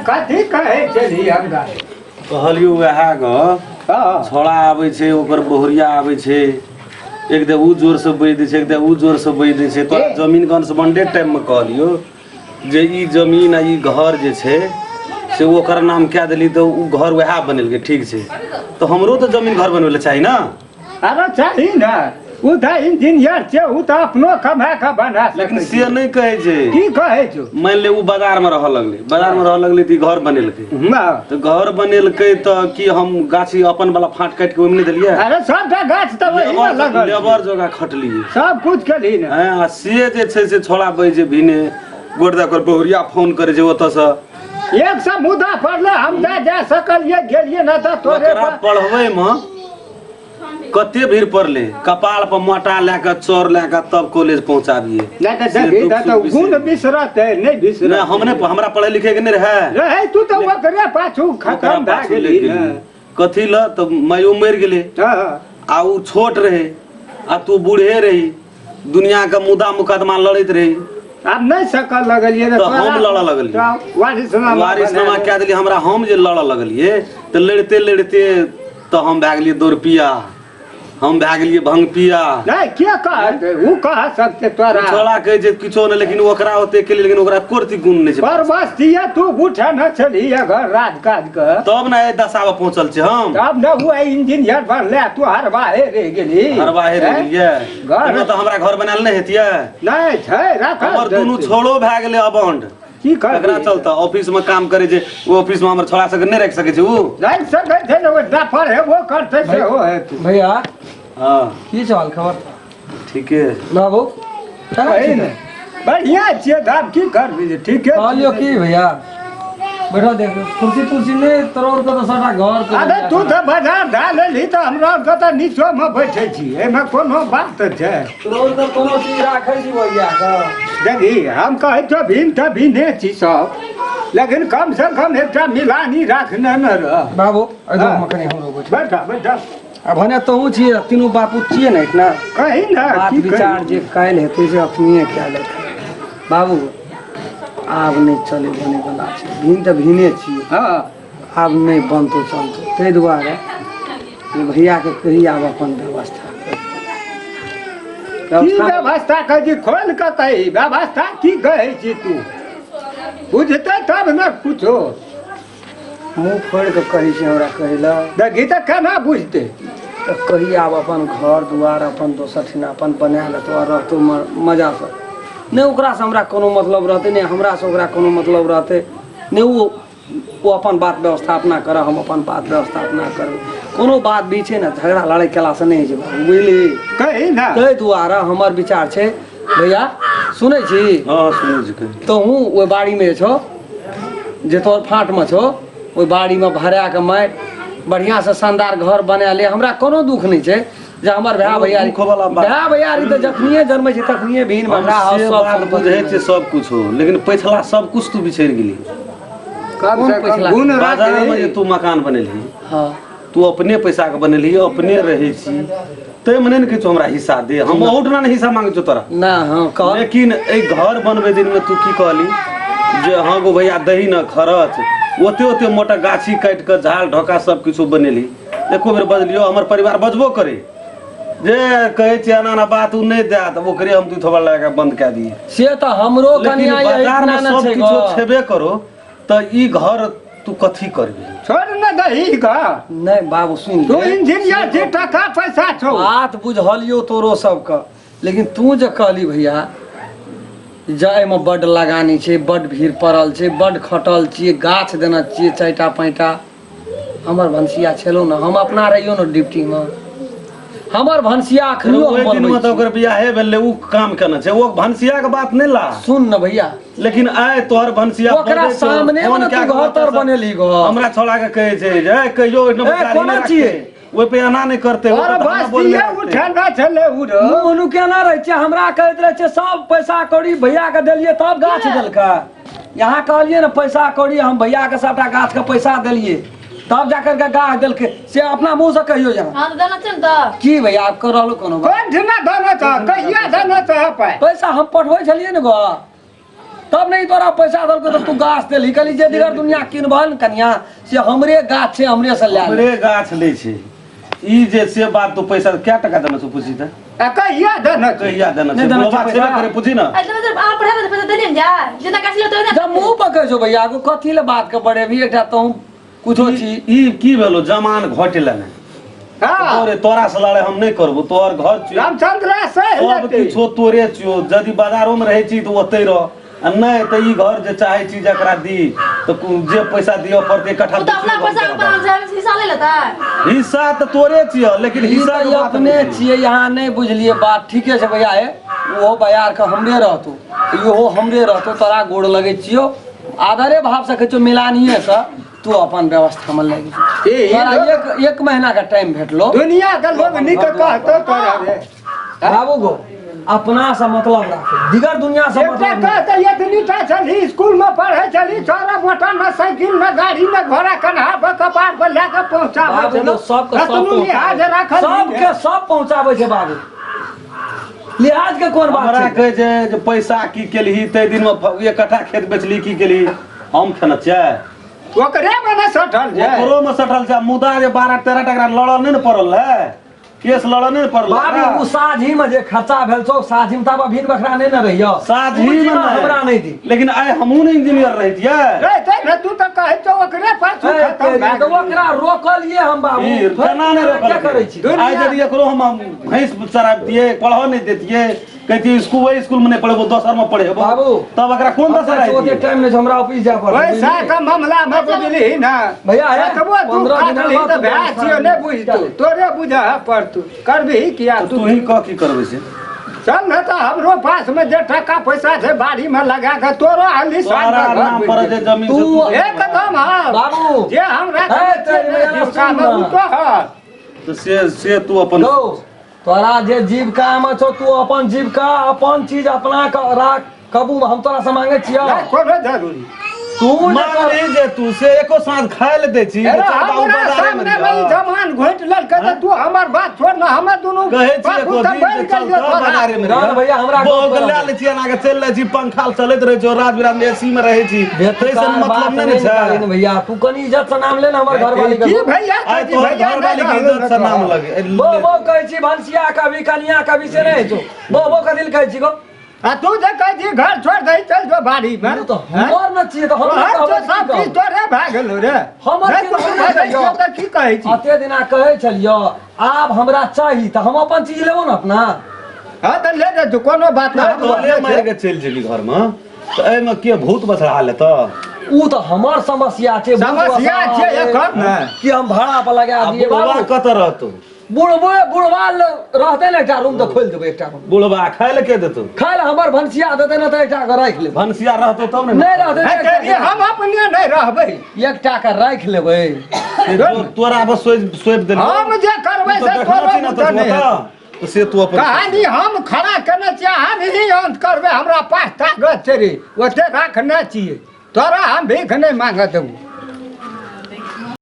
कथी कहै छली हमरा? कहलियौ वएह ग। हँ। छोड़ा आबै छै, ओकर बहुरिया आबै छै, एक दे उ जोर से बजि दै छै, एक दे उ जोर से बजि दै छै। तोरा जमीन के अंशबंडे टाइम में कहलियौ जे ई जमीन आ ई घर जे छै से ओकर नाम कए देली, तऽ उ घर वएह बनेलकै, ठीक छै, तऽ हमरो तऽ जमीन घर बनबै लए चाही ने। अरे चाही ने, ओ तऽ इंजीनियर छै, ओ तऽ अपनो कमा कऽ बना सकै। लेकिन से नहि कहै छै। की कहै छौ? मानि ले ओ बाजार में रहऽ लगलै, बाजार में रहऽ लगलै तऽ ई घर बनेलकै। तऽ घर बनेलकै तऽ की हम गाछी अपन वाला फाँट काटि के ओहिमे नहि देलियै? अरे सबटा गाछ तऽ ओहिमे लगल छै। लेबर जोगा खटलियै, सब कुछ केलही ने। हैं, आ से जे छै से छोड़ा बजै छै भिने गोड़ दऽ कर, बहुरिया फोन करै छै ओतऽसँ। एक सौ मुद्दा पड़ले, हम जा जा सकलियै गेलियै ना तऽ तोरे ओकरा पढ़बै में कते भीड़ पड़ले, कपाल पर मोटा लए कऽ, चोर लए कऽ तब कॉलेज पहुंचाबिए। नहि तऽ से देखी दुख तऽ सुख गुण बिसरि। बिसरत है, नहि बिसरत। नहि, हम नहि, हमरा पढ़े लिखे के नहि रहै। रहै, तू तऽ ओकरे पाछू ओकरा खतम भए पाछू गेली लागि ने। गेलियै। कथी ल तऽ माइयो मरि गेलै आ ओ छोट रहै आ तू बूढ़े रही, दुनिया के मुद्दा मुकदमा लड़ैत रही। आब नहि सकऽ लगलियै तऽ हम लड़ऽ लगलियै। वारिसनामा वारिसनामा कए देलियै हमरा। हम जे लड़ऽ लगलियै तऽ लड़िते लड़िते तऽ हम भए गेलियै दौड़पिया, हम भए गेलियै भंगपिया। नहि, के कहत? ओ कह सकते तोरा? छोड़ा कहै छै किछो नहि, लेकिन ओकरा ओते केलियै, लेकिन ओकरा कोरती गुण नहि छै। पर बस्तिया तू उठे न छली घर राज काज के, तब ने एहि दशा मे पहुँचल छी हम। तब ने ओ इंजीनियर बनले, तू हरबाहे रहि गेली। हरबाहे रहि गेलियै। घर तऽ हमरा घर बनायल नहि हेतियै? नहि छै राखल। हमर दुनू छोड़ो भए गेलै अबंड। की करबही? एकरा चलते ऑफिस में काम करे छै, ओ ऑफिस में हमर छोड़ा सबके नहि राखि सकै छै उ। राखि सकै छै ने, ओ डफर हेबो करतै सेहो हेतै। भैया। हँ। की चाल खबर? ठीके। बाबू केना सही छी? ने, बढ़िआँ छियै तऽ आब की करबी जे ठीके कहलियौ छियै। की भैया, बैठो, देख कुर्सी तुर्सी नहि तोड़ के तऽ सबटा घर के। अरे तू तऽ बाजार धए लेलही तऽ हमरा आरके तऽ नीचोमे बैठै छी, एहिमे कोनो बात छै? तोड़ के कोनो चीज राखै छी भैया के? देखी, हम कहै छौ भीम तऽ भीने छी सब, लेकिन कम से कम एकटा मिलानी राखने ने रह। बाबू, एहि हाँ। मे कनि हमरो बैठ। बैठा बैठा। आ भने तोहूँ छियै, तीनू बापू छियै ने एहिठिना। कही ने। बात की विचार कही? जे काल्हि हेतै से अखनिए कए लेतै। बाबू, आब नहि चलै बनै बला छै, भिन तऽ भिने छियै। आब नहि बनतौ चलतौ, ताहि दुआरे जे भैयाके कही आब अपन व्यवस्था कर। की व्यवस्था कहै छी? खोलि कऽ कही, व्यवस्था की कहै छी तू? बुझतै तब ने कुछो। मुँह फोड़ि कऽ कहै छी हमरा कहै लए। देखी तऽ केना बुझतै? तऽ कही आब अपन घर दुआर अपन दोसर ठिना अपन बना लेतौ आ रहतौ मजासँ। नहि ओकरासँ हमरा कोनो मतलब रहतै, नहि हमरासँ ओकरा कोनो मतलब रहतै। नहि ओ ओ अपन बात व्यवस्था अपना करऽ, हम अपन बात व्यवस्था अपना करबै। कोनो बात भी छै ने, झगड़ा लड़ाइ केलासँ नहि होइ छै बाबू, बुझली? कही ने। ताहि दुआरे हमर विचार छै भैया, सुनै छी? हँ, सुनै छी, कही। तोहूँ ओहि बाड़ीमे जे छौ, जे तोहर फाँटमे छौ, ओहि बाड़ीमे भरा कऽ माटि बढ़िआँसँ शानदार घर बना ले। हमरा कोनो दुःख नहि छै जे हमर भाय कोनो भैयारी दुःख वाला बात। भाय भैयारी तऽ जखनिए जन्मै छै तखनिए भिन हम भगड़ा से सब बात सम्पत्ति बुझै मे। छियै सब कुछो, लेकिन पछिला सब कुछ तू बिसरि गेली। कम से कम पछिला? गुण बाजार में जे राखी। तू मकान बनेलही, तू अपने पैसा के बनेलही, अपने रहै छी, ताहिमे नहि ने किछु हमरा हिस्सा दे। हम ओहुठिना ने हिस्सा मांगै छियौ तोरा। ना, हँ, कह। लेकिन एहि घर बनबै दिनमे तू की कहली जे हँ गो भैया, दही ने खरच, ओते ओते मोटा गाछी काटि कऽ झाल ढोका सब किछो बनेली, एको बेर बजलियो? हमर परिवार बजबो करे जे कहै छियै एना एना बात, ओ नहि देत, ओकरे हम दू थोबा लगा कऽ बंद कए दियै। से तऽ हमरो लेकिन कनिया बाजारमे एहिठिना ने सब छै किछो गो। छेबे करो तऽ ई घर तू कथी करबी? छोड़ ने दही घर। नहि बाबू, सुन तू ले। इंजीनियर छी, टका पैसा छौ। बात बुझलियौ तोरो सबके, लेकिन तू जे कहली भैया जे एहिमे बड्ड लगानी छै, बड्ड भीड़ पड़ल छै, बड्ड खटल छियै, गाछ देने छियै चारिटा पाँचटा। हमर भनसिया छलौ ने, हम अपना रहियौ ने ड्यूटीमे, हमर भनसिया अखनियो ओहि हम दिनमे बनबै तऽ छी। ओकर बियाहे भेलै, उ काम केने छै, ओ भनसिया के बात नहि ला। सुन ने भैया। लेकिन आइ तोहर भनसिया ओकरा बजै छौ, सामने फोन मे कए तू के घर तर ओतऽसँ बनेली गो। हमरा छोड़ा के कहै छै जे "ए, कहियो ओहिठाम ए, गाड़ी कोना नहि राखतै। छियै? ओहि पे एना नहि करतै, ओहि और पे धाना बस बोल नहि ये राखतै। उठेना छलै उ रो। मुँह नुकेना रहै छियै, हमरा कहैत रहै छै सब पैसा कौड़ी भैया के देलियै तब गाछ देलकै। यहाँ कहलियै ने पैसा कौड़ी हम भैया के सबटा गाछ के पैसा देलियै तब जा करके गाछ देलकै, से अपना मुँह से कहियो यहाँ। हाँ, तऽ देना छै ने तऽ। की भैया, आब कर रहलू कोनो बात? कोन ठिना देना छह? कहिया देना छह पाइ? पैसा हम पठबै छलियै ने गो। तब नहीं तोरा पैसा देलको तऽ तू गाछ देलही। कहली जे दिगर दुनिया किनबहन कनिया से हमरे गाछ छै, हमरे से लए ले। हमरे गाछ लै छै ई जे से बात। तू पैसा क्या टका देने छौ पूछी तऽ? आ कहिया देने छै? कहिया देने नहि छै? देने छै बुढ़बा पैसा। छेबे करे, पूछी ना। आ तऽ अहाँ पढ़ाबै तऽ पैसा देलियै ने जा जितना गाछ लेतै ना। जब मुँह पर कहै छौ भैया को कथी ले बात के बढ़ेबही, एकटा तहूँ कुछो छी। ई की भेलो जमान घटेला ने? हाँ। तोरे तोरा से लड़ाई हम नहीं करबो, तोहर घर छियो। रामचंद्र सह सब लेतै। किछो तोरे छियो, यदि बाजारो में रहै छी तऽ ओतै रह आ नहि तऽ ई घर जे चाहे छी जकरा दी तऽ जे पैसा दिअ पड़तै इकट्ठा ओ तऽ अपना बेचियो पैसा घर अपन दे। हिस्सा ले लेतै। हिस्सा तऽ तोरे छियो, लेकिन ई हिस्सा तऽ के बात अपने नहि छै। छियै, यहाँ नहि बुझलियै बात। ठीके छै भैया, हे ओहो बयार के हमरे रहतौ, इहो हमरे रहतौ। तोरा गोड़ लगै छियौ, आदरे भाव से कहै छियौ, मिलानिये से तू अपन व्यवस्था में लागि जो। ई तोरा लोग- एक एक महीना के टाइम भेटलो। दुनिया के लोग नीक कहतो तोरा रे। बाबू गो, अपना से मतलब राख, दिगर दुनिया से एकटा मतलब नहीं। कहते एतनी टा छली, स्कूल में पढ़े छली, छोरा मोटा न साइकिल न गाड़ी न घोड़ा कन्हा पर कपार पर लए के पहुंचाबै बाबू छलो। गो, सबके सब कतनो लिहाज पहुंचाबै, राखल सबके सब पहुंचाबै छै बाबू, लिहाज के कोन बात हमरा छै? कहै छै जे पैसा की केलही ताहि दिन में एक कट्ठा खेत बेचली की केलही, हम खेने छियै? ओकरे में ने सटल छै। ओकरो में सटल छै, मुदा जे 12 13 टका लड़ल नहि ने पड़ल है, केस लड़ल नहि ने पड़ल। बाबू, उ साझी में जे खर्चा भेल छौ साझी में, तब अभिन बखरा नहीं ने रहियो। साझी उ में जीवन नहि। हमरा नहीं दी। लेकिन आइ हमहूँ ने इंजीनियर रहितियै। रे ते ने तू तऽ कहै छौ ओकरे पाछू ए, खतम भए तऽ गेलै। ओकरा रोकलिए हम बाबू। ई केना नहि क्या रोकलकै? करै छी? आइ यदि एकरो हम भैंस चराबतियै, पढ़ऽ नहि देतियै, कहतियै स्कूल ओहि स्कूल में नहि पढ़ेबो, दोसर में पढ़ेबो, बाबू, तब एकरा कोन दशा हमरा ओते रहितियै? टाइम नहीं छै, हमरा ऑफिस जाय पड़तै। पैसा के मामला में बुझलिही ना भैया, हे, कतबो तू 15 दिना काटलही बाद तऽ तू भए छियौ, नहि बुझतौ, तोरे बुझऽ पड़तौ, करबिही किया तू तू? ही कह की करबै से। चल ने तऽ हमरो पास में जे टका पैसा छै बाड़ी में लगा के तोरो हाली साल तोरा घर नाम पर जे जमीन छै, तू- एकदम हाँ। बाबू। जे हमरा हे, तेरी भैया, जीविका में सुन उ ना। तोहर। तऽ से से तू अपन गौ, तोरा जे जीविका में छौ, तू अपन जीविका अपन चीज अपना के राख। कबू हम तोरा से मांगे छियौ? नहि कोनो जरूरी। तू जे मांग नहीं जे तू से एको साँझ खाय ले दै छी। अरे चल बाबू, हमरा बाजारे में सामने में ई दिअ। जमान घोटि लेलकै तऽ तू हमर बात छोड़ ना, हमर दुनू कहै छी बापू एको तऽ दिन बनि जे चल गेलियौ चल तोरा। बाजारे में। ना भैया, हमरा बौह गप के लए करब। लै छी, एना के चलि लै छी, पंखा चलैत रहै छौ, रात बिरात में एसी में रहै छी, ताहिसँ बेकार मतलब बात नहि ने नहीं निकाली छै। ने भैया, तू कनी इज्जत से नाम ले ना हमर घरवाली के। की भैया आइ कहै छी, तोहर भैया घरवाली के नहि इज्जत से नाम रहल। लगे। बो बो कहै छी भनसिया कभी कनिया कभी से नहीं छौ, बो बो कथी ले कहै छी गो? आ तू जे कहै छी घर छोड़ दही चल जो बाड़ी में, तू तऽ हमर न छियै तऽ हम तोहर कहबै तो तऽ की सब कहब? किछु तोरे भए गेलौ रे। हमर नहि चीज तू हमरे भए कहियौ। छियौ तऽ की कहै छी? अते दिना कहै छलियौ आब हमरा चाही तऽ हम अपन चीज लेबो ने अपना। हाँ तऽ ले ले तू, कोनो बात नहि। तोरे मारि के चलि जेबी घरमे तऽ एहिमे के भूत बसरा लेतऽ? उ तऽ हमर समस्या छै। भूत समस्या बसरा छै एखन ने। कि हम भाड़ा पर लगा आ दिए बुढ़वा बाबू। कतऽ रहतौ? बुढ़बो बुढ़वा रहतै ने, एकटा रूम तऽ खोलि देबै, एकटा रूम। बुढ़वा खाय लए के देतौ? खाय लए हमर भनसिया देतै ने तऽ एकटा के राखि लेबै। भनसिया रहतौ तब ने। नहि रहतै हे तऽ तेरी, हम अपने नहि रहबै। एकटा के राखि लेबै। तोरा बस सोचि सोचि देलियौ। हम जे करबै तू से तऽ तोरो देखने छी ने बुते नहि तऽ हेतौ। तऽ से तू अपन कहानी हम खड़ा केने छियै, हम ही अंत करबै। हमरा पास ताकत छै रे, ओते राखने छियै, तोरा हम भीख नहि मांगऽ देबो।